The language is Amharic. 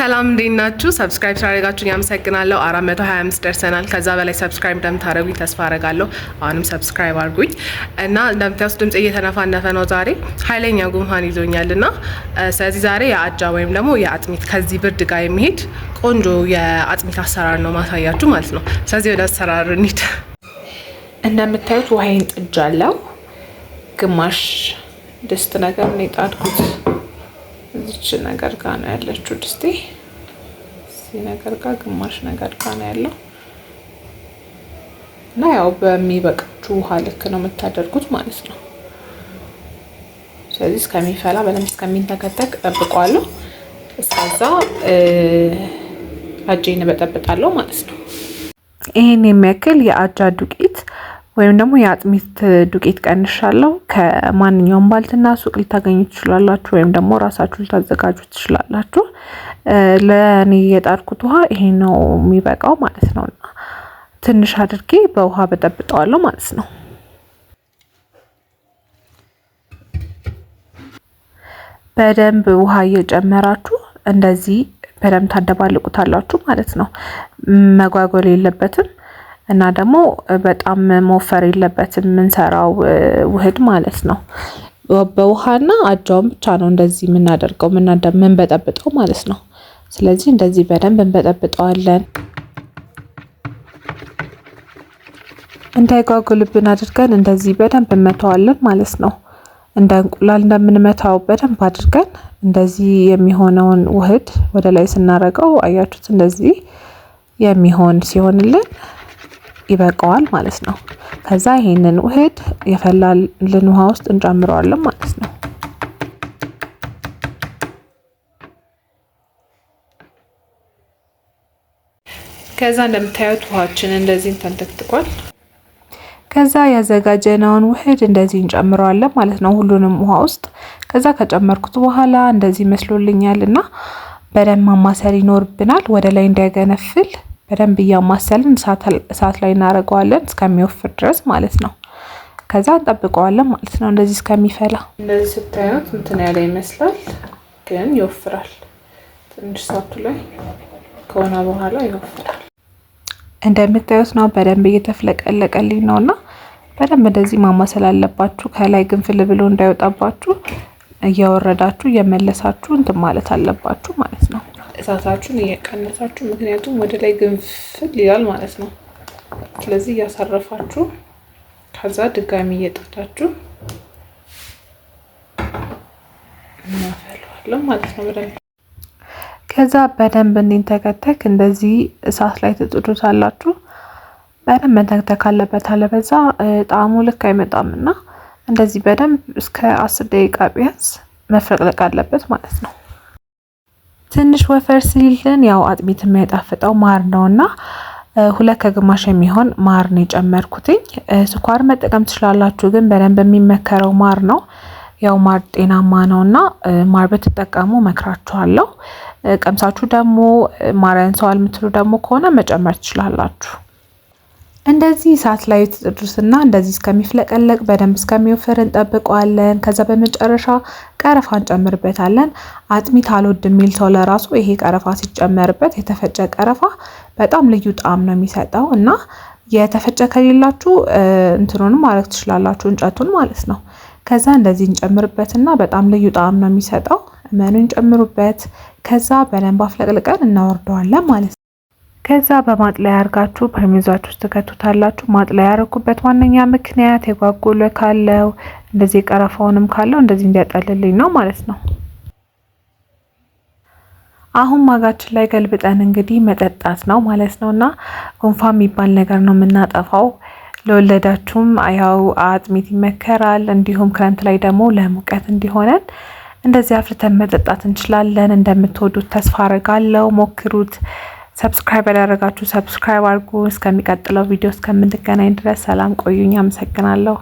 ሰላም፣ እንዴት ናችሁ? Subscribe ስላደረጋችሁኝ አመሰግናለሁ። 425 ደርሰናል። ከዛ በላይ subscribe እንደምታደርጉኝ ተስፋ አረጋለሁ። አሁንም subscribe አድርጉኝ እና እንደምታዩት ድምጽ እየተነፋነፈ ነው። ዛሬ ኃይለኛ ጉንፋን ይዞኛል እና ስለዚህ ዛሬ የአጃ ወይም ደግሞ የአጥሚት ከዚህ ብርድ ጋር የሚሄድ ቆንጆ የአጥሚት አሰራር ነው ማሳያችሁ ማለት ነው። ስለዚህ ወደ አሰራሩ እንሂድ። እንደምታዩት ውሃዬን ጥጃለሁ። ግማሽ ድስት ነገር ነው የጣድኩት። እዚች ነገር ጋር ነው ያለችው ድስቴ። እዚህ ነገር ጋር ግማሽ ነገር ጋር ነው ያለው እና ያው በሚበቃችሁ ውሃ ልክ ነው የምታደርጉት ማለት ነው። ስለዚህ እስከሚፈላ በደንብ እስከሚንተከተክ እጠብቀዋለሁ። እስከዛ አጄን እበጠብጣለሁ ማለት ነው። ይሄን የሚያክል የአጃ ዱቄት ወይም ደግሞ የአጥሚት ዱቄት ቀንሻለሁ። ከማንኛውም ባልትና ሱቅ ልታገኙ ትችላላችሁ፣ ወይም ደግሞ ራሳችሁ ልታዘጋጁ ትችላላችሁ። ለእኔ የጣድኩት ውሃ ይሄ ነው የሚበቃው ማለት ነው። እና ትንሽ አድርጌ በውሃ በጠብጠዋለሁ ማለት ነው። በደንብ ውሃ እየጨመራችሁ እንደዚህ በደንብ ታደባልቁታላችሁ ማለት ነው። መጓጎል የለበትም እና ደግሞ በጣም መወፈር የለበትም የምንሰራው ውህድ ማለት ነው። በውሃና አጃውን ብቻ ነው እንደዚህ የምናደርገው የምንበጠብጠው ማለት ነው። ስለዚህ እንደዚህ በደንብ እንበጠብጠዋለን። እንዳይጓጉልብን አድርገን እንደዚህ በደንብ እንመታዋለን ማለት ነው። እንደ እንቁላል እንደምንመታው በደንብ አድርገን እንደዚህ የሚሆነውን ውህድ ወደ ላይ ስናረገው አያችሁት፣ እንደዚህ የሚሆን ሲሆንልን ይበቃዋል ማለት ነው። ከዛ ይሄንን ውህድ የፈላልን ውሃ ውስጥ እንጨምረዋለን ማለት ነው። ከዛ እንደምታዩት ውሃችን እንደዚህ ተንተክትቋል። ከዛ ያዘጋጀነውን ውህድ እንደዚህ እንጨምረዋለን ማለት ነው፣ ሁሉንም ውሃ ውስጥ። ከዛ ከጨመርኩት በኋላ እንደዚህ መስሎልኛል እና በደንብ ማማሰል ይኖርብናል ወደ ላይ እንዳይገነፍል በደንብ እያማሰልን እሳት ላይ እናደርገዋለን እስከሚወፍር ድረስ ማለት ነው። ከዛ እንጠብቀዋለን ማለት ነው እንደዚህ እስከሚፈላ። እንደዚህ ስታዩት እንትን ያለ ይመስላል፣ ግን ይወፍራል። ትንሽ እሳቱ ላይ ከሆነ በኋላ ይወፍራል። እንደምታዩት ነው። በደንብ እየተፍለቀለቀልኝ ነው እና በደንብ እንደዚህ ማማሰል አለባችሁ። ከላይ ግንፍል ብሎ እንዳይወጣባችሁ እያወረዳችሁ እየመለሳችሁ እንትን ማለት አለባችሁ ማለት ነው። እሳታችሁን እየቀነሳችሁ፣ ምክንያቱም ወደ ላይ ግንፍል ይላል ማለት ነው። ስለዚህ እያሳረፋችሁ ከዛ ድጋሚ እየጣዳችሁ እናፈለዋለን ማለት ነው በደንብ። ከዛ በደንብ እንዲንተከተክ እንደዚህ እሳት ላይ ትጥዱታላችሁ። በደንብ መንተክተክ አለበት፣ አለበዛ ጣዕሙ ልክ አይመጣም እና እንደዚህ በደንብ እስከ 10 ደቂቃ ቢያንስ መፍለቅለቅ አለበት ማለት ነው። ትንሽ ወፈር ሲልልን ያው አጥሚት የሚያጣፍጠው ማር ነውና 2.5 የሚሆን ማር ነው የጨመርኩትኝ። ስኳር መጠቀም ትችላላችሁ፣ ግን በደንብ የሚመከረው ማር ነው። ያው ማር ጤናማ ነውና ማር ብትጠቀሙ መክራችኋለሁ። ቀምሳችሁ ደግሞ ማር ያንሰዋል የምትሉ ደግሞ ከሆነ መጨመር ትችላላችሁ። እንደዚህ እሳት ላይ ትጥዱትና እንደዚህ እስከሚፍለቀለቅ በደንብ እስከሚወፍር እንጠብቀዋለን። ከዛ በመጨረሻ ቀረፋ እንጨምርበታለን። አጥሚት አልወድ የሚል ሰው ለራሱ ይሄ ቀረፋ ሲጨመርበት የተፈጨ ቀረፋ በጣም ልዩ ጣዕም ነው የሚሰጠው እና የተፈጨ ከሌላችሁ እንትኑንም ማድረግ ትችላላችሁ፣ እንጨቱን ማለት ነው። ከዛ እንደዚህ እንጨምርበትና በጣም ልዩ ጣዕም ነው የሚሰጠው። እመኑን ጨምሩበት። ከዛ በደንብ አፍለቅልቀን እናወርደዋለን ማለት ነው። ከዛ በማጥለያ አድርጋችሁ ፐርሚዛችሁ ውስጥ ትከቱታላችሁ። ማጥለያ ያደረኩበት ዋነኛ ምክንያት የጓጎለ ካለው እንደዚህ ቀረፋውንም ካለው እንደዚህ እንዲያጠልልኝ ነው ማለት ነው። አሁን ማጋችን ላይ ገልብጠን እንግዲህ መጠጣት ነው ማለት ነው። እና ጉንፋን የሚባል ነገር ነው የምናጠፋው። ለወለዳችሁም ያው አጥሚት ይመከራል። እንዲሁም ክረምት ላይ ደግሞ ለሙቀት እንዲሆነን እንደዚህ አፍልተን መጠጣት እንችላለን። እንደምትወዱት ተስፋ አረጋለሁ። ሞክሩት። Subscribe ያላደረጋችሁ subscribe አድርጉ። እስከሚቀጥለው ቪዲዮ እስከምንገናኝ ድረስ ሰላም ቆዩኝ። አመሰግናለሁ።